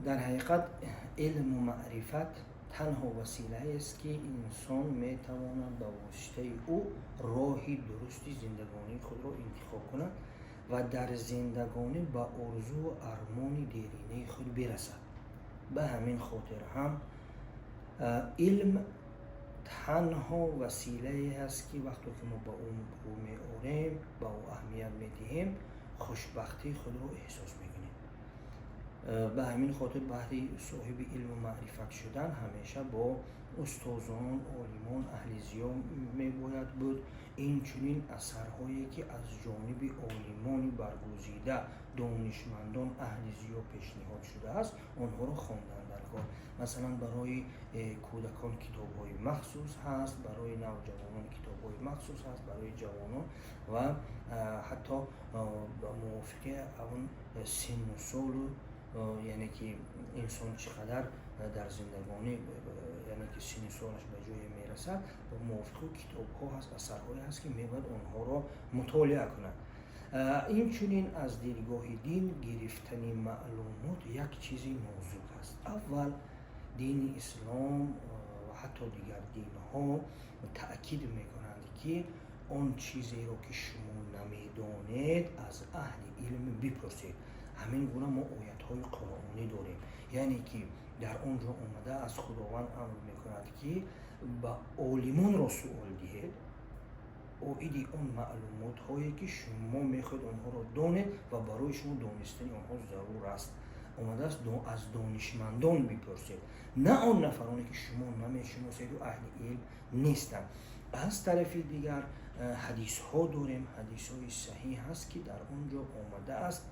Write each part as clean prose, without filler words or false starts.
Дар ҳақиқат, илму маърифат танҳо василаест, ки инсон метавонад ба воситаи ӯ роҳи дурусти зиндагонии худро интихоб кунад ва дар зиндагонӣ ба орзуву армони деринаи худ бирасад. Ба ҳамин хотир ҳам илм танҳо василае аст, ки вақте ки мо ба ӯ рӯ меорем, ба ӯ аҳамият медиҳем, хушбахтии худро эҳсос мекунем. Ба ҳамин хотир баҳри соҳиби илму маърифат шудан ҳамеша бо устозон, олимон, аҳли зиё мебояд буд. Инчунин асарҳое, ки аз ҷониби олимони баргузида, донишмандон, аҳли зиё пешниҳод шудааст, онҳоро хондан дар кор. Масалан, барои кӯдакон китобҳои махсус ҳаст, барои навҷавонон китобҳои махсус ҳаст, барои ҷавонон ва ҳатто ба мувофиқи он синну солу, яъне ки инсон чӣ қадар дар зиндагонӣ, яъне ки синну солаш ба ҷое мерасад, ба мувофиқи китобҳо ҳаст, асарҳое ҳаст, ки мебояд онҳоро мутолиа кунад. Инчунин аз дидгоҳи дин гирифтани маълумот як чизи нозук аст. Аввал, дини ислом ва ҳатто дигар динҳо таъкид мекунанд, ки он чизеро, ки шумо намедонед, аз аҳли илм бипурсед. Ҳамин гуна мо оятҳои қуръонӣ дорем, яъне ки дар он ҷо омада аз Худованд амр мекунад, ки ба олимонро суол диҳед оиди он маълумотҳое, ки шумо мехоҳед онҳоро донед ва барои шумо донистани онҳо зарур аст. Омадааст, аз донишмандон бипурсед, на он нафароне, ки шумо намешиноседу аҳли илм нестанд. Аз тарафи дигар, ҳадисҳо дорем, ҳадисҳои саҳиҳ ҳаст, ки дар он ҷо омадааст,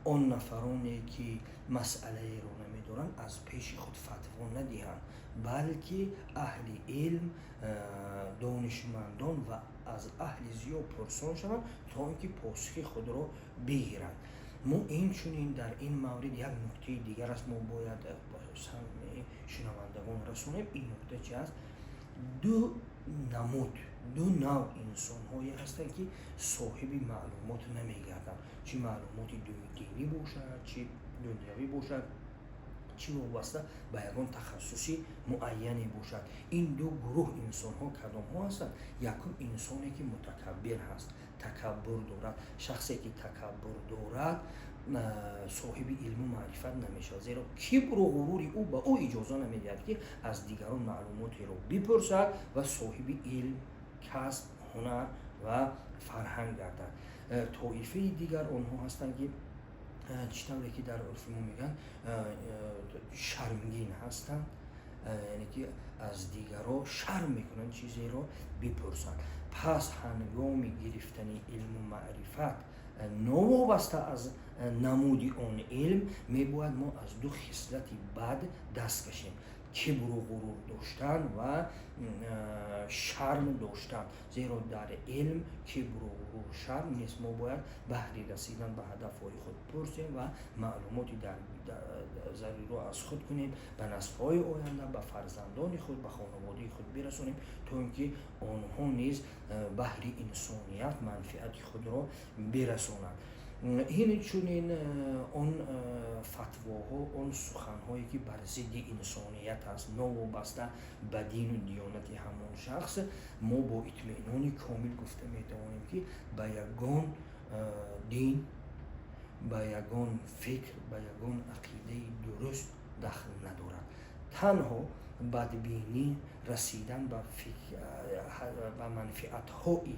он нафароне, ки масъалаеро намедоранд, аз пеши худ фатво надиҳанд, балки аҳли илм, донишмандон ва аз аҳли зиё пурсон шаванд, то ин ки посухи худро бигиранд. Мо инчунин дар ин маврид як нуктаи дигар аст, мо бояд ба самъи шунавандагон расонем. Ин нукта чи аст? Ду намуд, ду навъ инсонҳое ҳастанд, ки соҳиби маълумот намегарданд, чӣ маълумоти динӣ бошад, чӣ дунявӣ бошад, чӣ вобаста ба ягон тахассуси муайяне бошад. Ин ду гурӯҳ инсонҳо кадомҳо ҳастанд? Якум, инсоне, ки мутакаббир ҳаст, такаббур дорад. Шахсе, ки такаббур дорад, соҳиби илму маърифат намешавад, зеро кибру ғурури ӯ ба ӯ иҷоза намедиҳад, ки аз дигарон маълумотеро бипурсад ва соҳиби илм, касб, ҳунар ва фарҳанг гардад. Тоифаи дигар онҳо ҳастанд, ки, чӣ тавре ки дар урфи мо мегӯянд, шармгин ҳастанд, яъне ки аз дигарро шарм мекунанд чизеро бипурсанд. Пас ҳангоми гирифтани илму маърифат, новобаста аз намуди он илм, мебояд мо аз ду хислати бад даст кашем: кибру ғурур доштан ва шарм доштан, зеро дар илм кибру ғурур, шарм нест. Мо бояд баҳри расидан ба ҳадафҳои худ пурсем ва маълумоти заруриро аз худ кунем, ба наслҳои оянда, ба фарзандони худ, ба хонаводаи худ бирасонем, то ин ки онҳо низ баҳри инсоният манфиати худро бирасонанд. Инчунин он фатвоҳо, он суханҳое, ки бар зидди инсоният аст, новобаста ба дину диёнати ҳамон шахс, мо бо итминони комил гуфта метавонем, ки ба ягон дин, ба ягон фикр, ба ягон ақидаи дуруст дахл надорад. Танҳо бадбинӣ, расидан ба манфиатҳои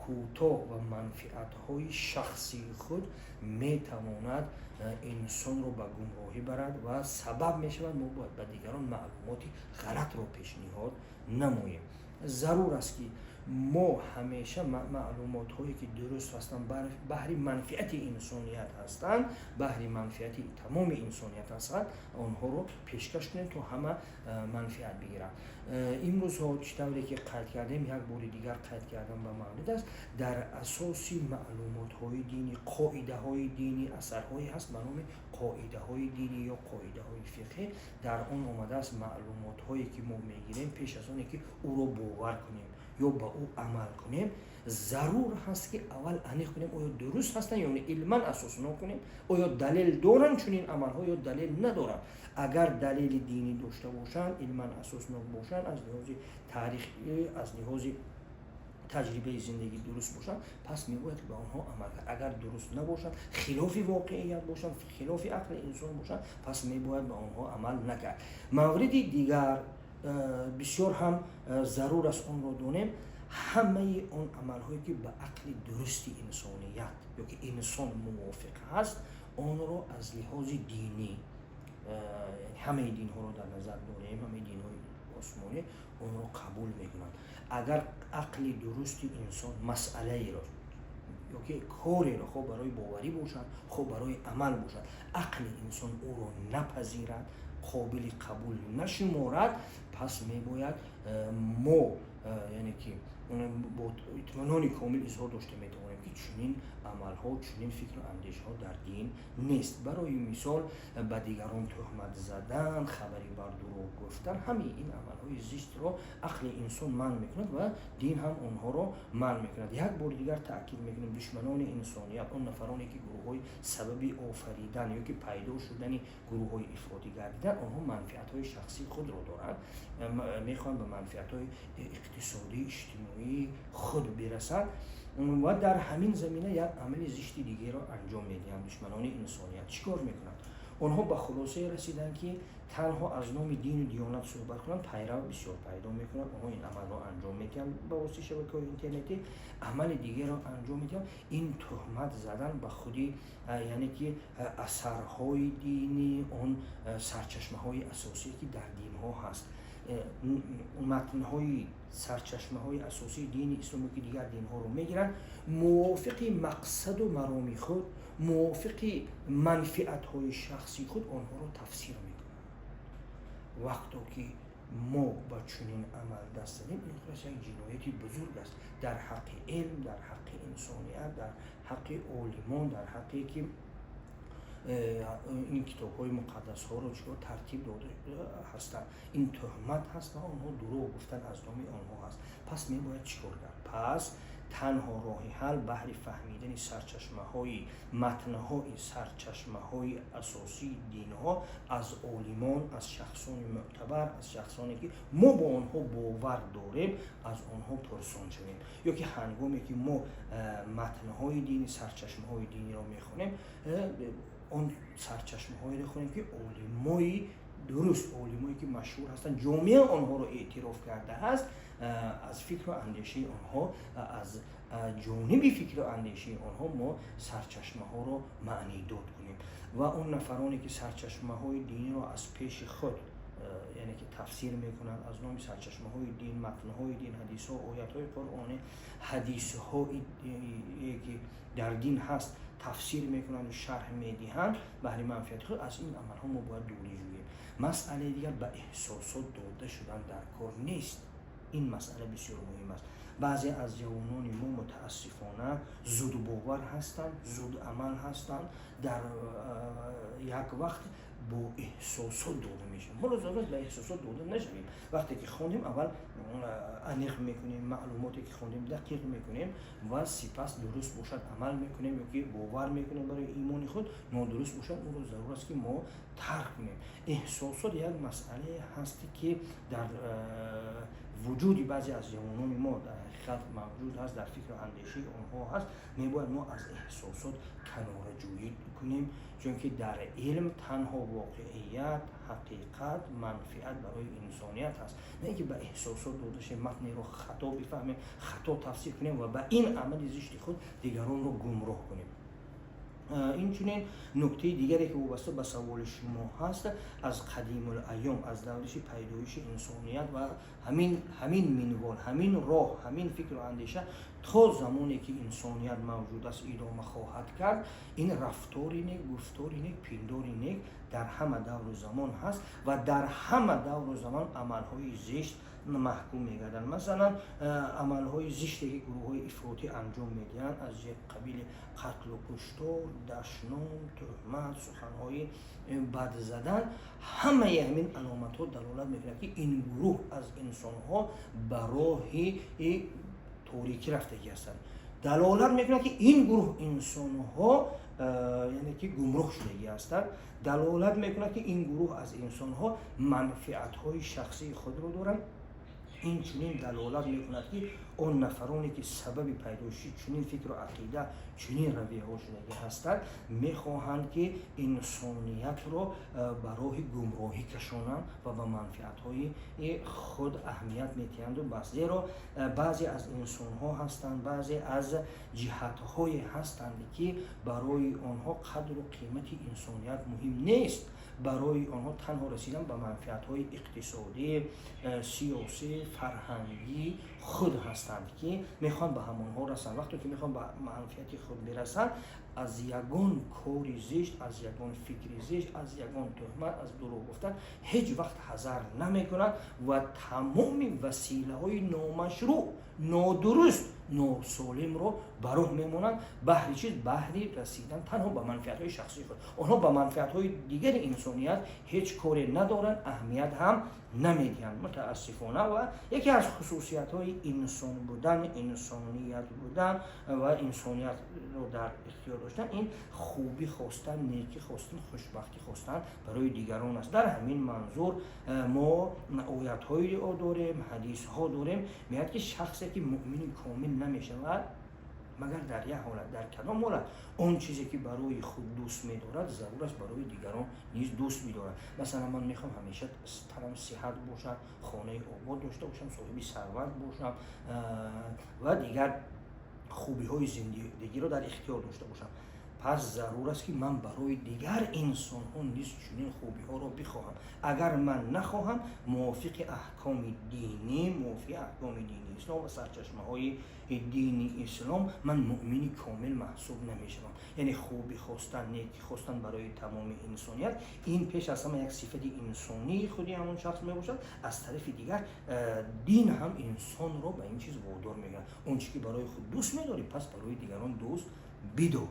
кӯтоҳ ва манфиатҳои шахсии худ метавонад инсонро ба гумроҳӣ барад ва сабаб мешавад, мо бояд ба дигарон маълумоти ғалатро пешниҳод намоем. Зарур аст, ки мо ҳамеша маълумотҳое, ки дуруст ҳастанд, баҳри манфиати инсоният ҳастанд, баҳри манфиати тамоми инсоният ҳастанд, онҳоро пешкаш кунем, то ҳама манфиат бигиранд. Имрӯзҳо, чӣ тавре ки қайд кардем, як бори дигар қайд кардан ба маврид аст, дар асоси маълумотҳои динӣ, қоидаҳои динӣ асарҳое ҳаст ба номи қоидаҳои динӣ ё қоидаҳои фиқҳӣ. Дар он омадааст, маълумотҳое, ки мо мегирем, пеш аз оне ки ӯро бовар кунем. ё ба ӯ амал кунем, зарур ҳаст, ки аввал аниқ кунем, оё дуруст ҳастанд ё не, илман асоснок кунем, оё далел доранд чунин амалҳо ё далел надоранд. Агар далели динӣ дошта бошанд, илман асоснок бошанд, аз лиҳози таърихӣ, аз лиҳози таҷрибаи зиндагӣ дуруст бошанд, пас мебояд ки ба онҳо амал кард. Агар дуруст набошанд, хилофи воқеият бошанд, хилофи ақли инсон бошанд, пас мебояд ба онҳо амал накард. Мавриди дигар, бисёр ҳам зарур аст онро донем: ҳамаи он амалҳое, ки ба ақли дурусти инсоният ё ки инсон мувофиқ ҳаст, онро аз лиҳози динӣ, ҳамаи динҳоро дар назар дорем, ҳамаи динҳои осмонӣ онро қабул мекунанд. Агар ақли дурусти инсон масъалаеро ё ки кореро, хоҳ барои боварӣ бошад, хоҳ барои амал бошад, ақли инсон ӯро напазирад, қобили қабул нашуморад, пас мебояд мо, яъне ки, бо итминони комил изҳор дошта метавонем, ки чунин амалҳо, чунин фикру андешаҳо дар дин нест. Барои мисол, ба дигарон тӯҳмат задан, хабари бардурӯғ гуфтан, ҳамаи ин амалҳои зиштро ақли инсон манъ мекунад ва дин ҳам онҳоро манъ мекунад. Як бори дигар таъкид мекунем: душманони инсоният, он нафароне, ки гурӯҳҳои сабаби офаридан ё ки пайдо шудани гурӯҳҳои ифротӣ гардидан, онҳо манфиатҳои шахсии худро доранд, мехоҳанд ба манфиатҳои иқтисодӣ, иҷтимоии худ бирасанд ва дар ҳамин замина як амали зишти дигареро анҷом медиҳанд. Душманони инсоният чӣ кор мекунанд? Онҳо ба хулосае расиданд, ки танҳо аз номи дину диёнат суҳбат кунанд, пайрав бисёр пайдо мекунанд. Онҳо ин амалро анҷом медиҳанд, ба воситаи шабакаҳои интернетӣ амали дигареро анҷом медиҳанд. Ин тӯҳмат задан ба худи, яъне ки, асарҳои динӣ, он сарчашмаҳои асосие, ки дар динҳо ҳаст, матнҳои сарчашмаҳои асосии дини исломе, ки дигар динҳоро мегиранд, мувофиқи мақсаду мароми худ, мувофиқи манфиатҳои шахсии худ онҳоро тафсир мекунанд. Вақто ки мо ба чунин амал даст задем, ин худаш як ҷинояти бузург аст дар ҳаққи илм, дар ҳаққи инсоният, дар ҳаққи олимон, дар ҳаққе ки ин китобҳои муқаддасҳоро чикор тартиб дода ҳастанд. Ин тӯҳмат ҳаст ва онҳо дурӯғ гуфтан аз номи онҳо ҳаст. Пас мебояд чӣ кор кард? Пас танҳо роҳи ҳал баҳри фаҳмидани сарчашмаҳои матнҳои сарчашмаҳои асосии динҳо аз олимон, аз шахсони мӯътабар, аз шахсоне, ки мо бо онҳо бовар дорем, аз онҳо пурсон шавем, ё ки ҳангоме ки мо матнҳои дини, сарчашмаҳои диниро мехонем, он сарчашмаҳоеро хонем, ки олимои дуруст, олимое ки машҳур ҳастанд, ҷомеа онҳоро эътироф кардааст, аз фикру андешаи онҳо, аз ҷониби фикру андешаи онҳо мо сарчашмаҳоро маънидод кунем. Ва он нафароне, ки сарчашмаҳои диниро аз пеши худ, яъне ки, тафсир мекунанд, аз номи сарчашмаҳои дин, матнҳои дин, ҳадисҳо, оятҳои қуръонӣ, ҳадисҳое ки дар дин ҳаст, тафсир мекунанд, шарҳ медиҳанд баҳри манфиати худ, аз ин амалҳо мо бояд дурӣ ҷӯем. Масъалаи дигар: ба эҳсосот дода шудан дар кор нест. Ин масъала бисёр муҳим аст. Баъзе аз ҷавонони мо, мутаассифона, зудбовар ҳастанд, зудамал ҳастанд, дар як вақт бо эҳсосот дода мешаванд. Моро зарур аст ба эҳсосот дода нашавем. Вақте ки хондем, аввал аниқ мекунем, маълумоте ки хондем, дақиқ мекунем ва сипас дуруст бошад, амал мекунем ё ки бовар мекунем барои имони худ, нодуруст бошад, онро зарур аст, ки мо тарк кунем. Эҳсосот як масъалае ҳаст, ки дар вуҷуди баъзе аз ҷавонони мо дар ҳақиқат мавҷуд ҳаст, дар фикру андешаи онҳо ҳаст. Мебояд мо аз эҳсосот канораҷӯӣ кунем, чунки дар илм танҳо воқеият, ҳақиқат, манфиат барои инсоният ҳаст, на ин ки ба эҳсосот дода шавем, матнеро хато бифаҳмем, хато тафсир кунем ва ба ин амали зишти худ дигаронро гумроҳ кунем. Инчунин нуктаи дигаре, ки вобаста ба саволи шумо ҳаст: аз қадимулайём, аз давриши пайдоиши инсоният ва ҳамин минвол, ҳамин роҳ, ҳамин фикру андеша. То замоне ки инсоният мавҷуд аст, идома хоҳад кард. Ин рафтори нек, гуфтори нек, пиндори нек дар ҳама давру замон ҳаст ва дар ҳама давру замон амалҳои зишт маҳкум мегарданд. Масалан, амалҳои зиште, ки гурӯҳҳои ифротӣ анҷом медиҳанд, аз қабили қатлу куштор, дашном, тӯҳмат, суханҳои бад задан, ҳамаи ҳамин аломатҳо далолат мекунад, ки ин гурӯҳ аз инсонҳо ба роҳи торикӣ рафтагӣ ҳастанд, далолат мекунад, ки ин гурӯҳ инсонҳо, яъне ки гумроҳ шудагӣ ҳастанд, далолат мекунад, ки ин гурӯҳ аз инсонҳо манфиатҳои шахсии худро доранд. Инчунин далолат мекунад, ки он нафароне, ки сабаби пайдоиши чунин фикру ақида, чунин равияҳо шудагӣ ҳастанд, мехоҳанд, ки инсониятро ба роҳи гумроҳӣ кашонанд ва ба манфиатҳои худ аҳамият медиҳанду бас. Зеро баъзе аз инсонҳо ҳастанд, баъзе аз ҷиҳатҳое ҳастанд, ки барои онҳо қадру қимати инсоният муҳим нест. Барои онҳо танҳо расидан ба манфиатҳои иқтисодӣ, сиёсӣ, фарҳангӣ худ ҳастанд, ки мехоҳанд ба ҳамонҳо расанд. Вақте ки мехоҳанд ба манфиати худ бирасанд, аз ягон кори зишт, аз ягон фикри зишт, аз ягон тӯҳмат, аз дурӯғ гуфтан ҳеҷ вақт ҳазар намекунанд ва тамоми василаҳои номашрӯъ, нодуруст, носолимро ба роҳ мемонанд. Баҳри чиз? Баҳри расидан танҳо ба манфиатҳои шахсии худ. Онҳо ба манфиатҳои дигари инсоният ҳеҷ коре надоранд, аҳамият ҳам намедиҳанд, мутаассифона. Ва яке аз хусусиятҳои инсон будан, инсоният будан ва инсониятро дар ихтиёр доштан, ин хубӣ хостан, некӣ хостан, хушбахтӣ хостан барои дигарон аст. Дар ҳамин манзур мо оятҳои дорем, ҳадисҳо дорем, мегӯяд, ки шахсе ки муъмини комил намешавад, магар дар як ҳолат. Дар кадом ҳолат? Он чизе ки барои худ дӯст медорад, зарур аст барои дигарон низ дӯст бидорад. Масалан, ман мехоҳам ҳамеша танам сиҳат бошад, хонаи обод дошта бошам, соҳиби сарват бошам ва дигар хубиҳои зиндагиро дар ихтиёр дошта бошам. Пас зарур аст, ки ман барои дигар инсонҳо низ чунин хубиҳоро бихоҳам. Агар ман нахоҳам, мувофиқи аҳкоми динӣ, мувофиқи аҳкоми дини ислом ва сарчашмаҳои дини ислом, ман муъмини комил маҳсуб намешавам. Яъне хубӣ хостан, некӣ хостан барои тамоми инсоният, ин пеш аз ҳама як сифати инсонии худи ҳамон шахс мебошад. Аз тарафи дигар, дин ҳам инсонро ба ин чиз водор мекунад: он чи ки барои худ дӯст медорӣ, пас барои дигарон дӯст бидор.